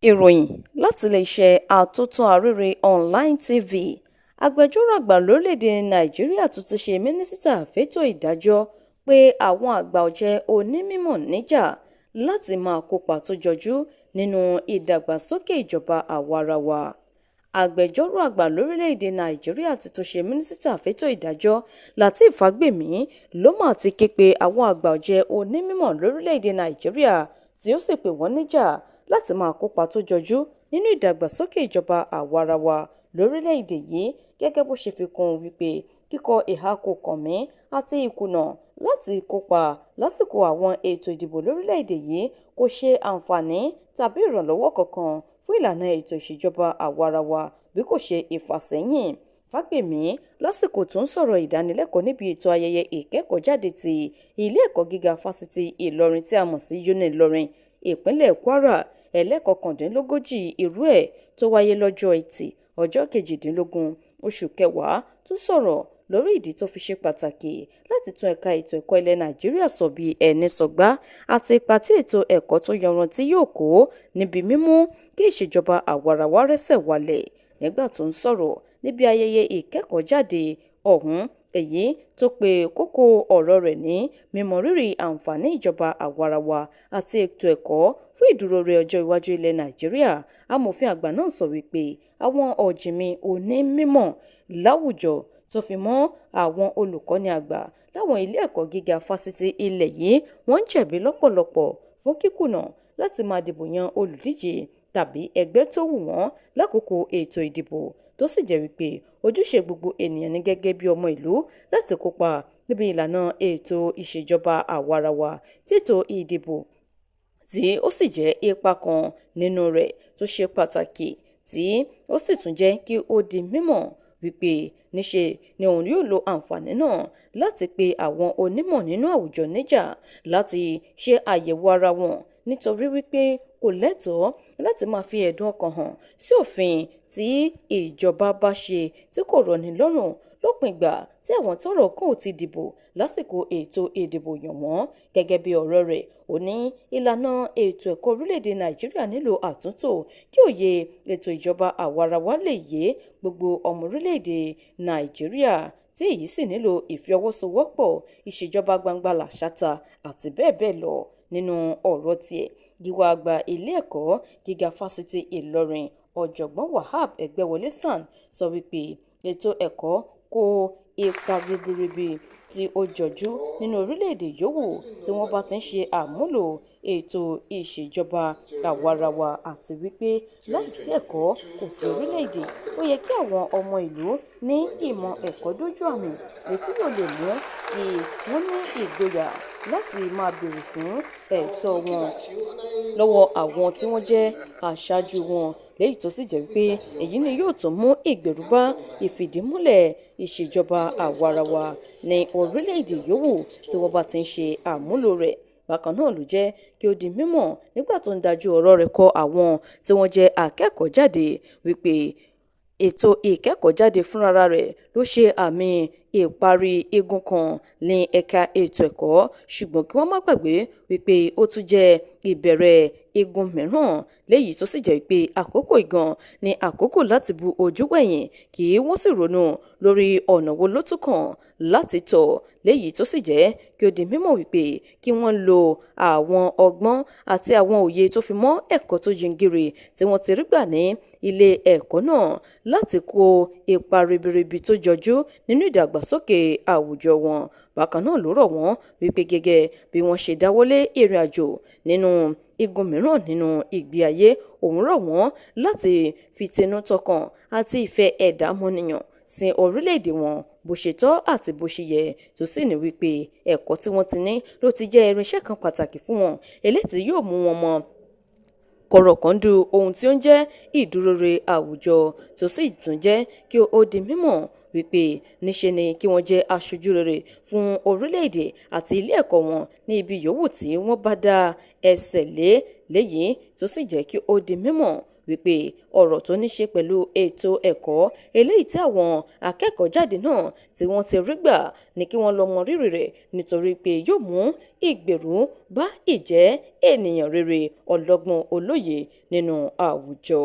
Ìròyìn láti iléeṣẹ́ Atótó Arére Online TV. Agbẹjọ́rò àgbà lórílẹ̀‐èdè Nàìjíríà tó ti ṣe mínísítà fẹ̀tọ́ ìdájọ́ pé àwọn àgbà ọ̀jẹ̀ onímọ̀ níjà láti máa kópa tó jọjú nínú ìdàgbàsókè ìjọba àwaarawa. Agbẹjọ́rò àgbà lórílẹ̀‐èdè Nàìjíríà ti tún ṣe mínísítà fẹ̀tọ́ ìdájọ́ Lateef Fagbemi ló mà ti ké pe àwọn àgbà ọ̀jẹ̀ onímọ̀ lórílẹ̀‐èdè Nàìjíríà, tí ó sì pè wọ́n níjà láti máa kópa tó jọjú nínú ìdàgbàsókè ìjọba àwaarawa lórílẹ̀‐èdè yìí, gẹ́gẹ́ bó ṣe fi kún un wípé kíkọ ìhà kò kàn mí àti ìkùnà láti kópa lásìkò àwọn ètò ìdìbò lórílẹ̀‐èdè yìí kò ṣe àǹfààní tàbí ìrànlọ́wọ́ kankan fún ìlànà ètò ìṣèjọba àwaarawa bí kò ṣe ìfàsẹ́yìn. Fágbèmí, lásìkò tó ń sọ̀rọ̀ ìdánilẹ́kọ̀ọ́ níbi ètò ayẹyẹ ìkẹ́kọ̀ọ́jáde ti ilé ẹ̀kọ́ gíga fásitì Ìlọrin tí a mọ̀ sí UNILORIN, ìpínlẹ̀ Kwara, ẹlẹ́kọ̀ọ́kàndínlógójì irú ẹ̀ tó wáyé lọ́jọ́ Ẹtì, ọjọ́ 18 oṣù kẹwàá, tún sọ̀rọ̀ lórí ìdí tó fi ṣe pàtàkì láti tún ẹ̀ka ètò ẹ̀kọ́ ilẹ̀ Nàìjíríà sọ bí ẹni sọgbà àti ipa tí ètò ẹ̀kọ́ tó yanrantí yóò kó níbi mímú kí ìṣèjọba àwaarawa rẹ́sẹ̀ walẹ̀. Nígbà tó ń sọ̀rọ̀ níbi ayẹyẹ ìkẹ́kọ̀ọ́jáde ọ̀hún, èyí tó pe kókó ọ̀rọ̀ rẹ̀ ní mímọrírì àǹfààní ìjọba àwaarawa àti ètò ẹ̀kọ́ fún ìdúróore ọjọ́ iwájú ilẹ̀ Nàìjíríà, amòfin àgbà náà sọ wípé àwọn ọ̀jìnmí onímọ̀ láwùjọ tó fi mọ́ àwọn olùkọ́ni àgbà láwọn ilé ẹ̀kọ́ gíga fásitì ilẹ̀ yìí wọ́n ń jẹ̀bi lọ́pọ̀lọpọ̀ fún kíkùnà láti máa dìbò yan olùdíje tàbí ẹgbẹ́ tó wù wọ́n lákòókò ètò ìdìbò, tó sì jẹ́ wípé ojúṣe gbogbo ènìyàn ní gẹ́gẹ́ bí ọmọ ìlú láti kópa níbi ìlànà ètò ìṣèjọba àwaarawa tí ètò ìdìbò tí ó sì jẹ́ ipa kan nínú rẹ̀ tó ṣe pàtàkì, tí ó sì tún jẹ́ kí ó di mímọ̀ wípé níṣe ni òun yóò lo àǹfààní náà láti pe àwọn onímọ̀ nínú àwùjọ níjà láti ṣe àyẹ̀wò ara wọn, nítorí wípé kò lẹ́tọ̀ọ́ láti máa fi ẹ̀dùn ọkàn hàn sí òfin tí ìjọba bá ṣe tí kò rọni lọ́rùn lópin ìgbà tí àwọn tọ́rọ̀ kàn ò ti dìbò lásìkò ètò ìdìbò yàn wọ́n. Gẹ́gẹ́ bí ọ̀rọ̀ rẹ̀, ó ní ìlànà ètò ẹ̀kọ́ orílẹ̀-èdè Nàìjíríà nílò àtúntò kí òye ètò ìjọba àwaarawa lè yé gbogbo ọmọ orílẹ̀-èdè Nàìjíríà, tí èyí sì nílò ìfọwọ́sowọ́pọ̀, ìṣèjọba gbangba làṣáta àti bẹ́ẹ̀ bẹ́ẹ̀ lọ. Nínú ọ̀rọ̀ tiẹ̀, gíwá àgbà ilé ẹ̀kọ́ gíga fásitì Ìlọrin, Ọ̀jọ̀gbọ́n Wahab Ẹgbẹ́wọlé SAN, sọ wípé ètò ẹ̀kọ́ kó ipa ribiribi tí ó jọjú nínú orílẹ̀-èdè yòówù tí wọ́n bá ti ń ṣe àmúlò ètò ìṣèjọba àwaarawa, àti wípé láìsí ẹ̀kọ́ kò sí orílẹ̀-èdè. Ó yẹ kí àwọn ọmọ ìlú ní ìmọ̀ ẹ̀kọ́ dójú àmì èyí tí yóò lè mú kí wọ́n ní ìgboyà láti máa béèrè fún ẹ̀tọ́ wọn lọ́wọ́ àwọn tí wọ́n jẹ́ aṣáájú wọn, léyìí tó sì jẹ́ wípé èyí ni yóò tún mú ìgbèrú bá ìfìdímúlẹ̀ ìṣèjọba àwaarawa ní orílẹ̀-èdè yòówù tí wọ́n bá ti ń ṣe àmúlò rẹ̀. Bákan náà ló jẹ́ kí ó di mímọ̀ nígbà tó ń dájú ọ̀rọ̀ rẹ̀ kọ àwọn tí wọ́n jẹ́ akẹ́kọ̀ọ́ jáde wípé ètò ìkẹ́kọ̀ọ́jáde fúnra rẹ̀ ló ṣe àmì ìparí igun kan ní ẹ̀ka ètò ẹ̀kọ́, ṣùgbọ́n kí wọ́n má gbàgbé wípé ó tún jẹ́ ìbẹ̀rẹ̀ igun mìíràn, léyìí tó sì jẹ́ wípé àkókò ìgan ní àkókò láti bu ojú wẹ̀yìn kí wọ́n sì ronú lórí ọ̀nà wo ló tún kàn láti tọ̀, léyìí tó sì jẹ́ kí ó di mímọ̀ wípé kí wọ́n lo àwọn ọgbọ́n àti àwọn òye tó fi mọ́ ẹ̀kọ́ tó jingiri tí wọ́n ti rí gbà ní ilé ẹ̀kọ́ náà láti kó ipa ribiribi tó jọjú nínú ìdàgbàsókè àwùjọ wọn. Bákan náà ló rọ̀ wọ́n wípé gẹ́gẹ́ bí wọ́n ṣe dáwọ́lé ìrìn àjò nínú igun mìíràn nínú ìgbé ayé, òun rọ̀ wọ́n láti fi tinú tọkàn àti ìfẹ́ ẹ̀dá mọ́nìyàn sin orílẹ̀-èdè wọn bó ṣe tọ́ àti bó ṣe yẹ, tó sì ní wípé ẹ̀kọ́ tí wọ́n ti ní ló ti jẹ́ irinṣẹ́ kan pàtàkì fún wọn, eléyìí tí yóò mú wọn mọ kọ̀rọ̀kọ́ndú ohun tí ó ń jẹ́ ìdúróore àwùjọ, tó sì tún jẹ́ kí ó di mímọ̀ wípé níṣe ni kí wọ́n jẹ́ aṣojú rere fún orílẹ̀-èdè àti ilé ẹ̀kọ́ wọn ní ibi yòówù tí wọ́n bá dá ẹsẹ̀ lé, léyìí tó sì jẹ́ kí ó di mímọ̀ wípé ọ̀rọ̀ tó ní ṣe pẹ̀lú ètò ẹ̀kọ́ eléyìí tí àwọn akẹ́kọ̀ọ́ jáde náà tí wọ́n ti rí gbà ní kí wọ́n lọ mọ rírì rẹ̀, nítorí pé yóò mú ìgbèrú bá ìjẹ́ ènìyàn rere, ọlọ́gbọ́n, olóye nínú àwùjọ.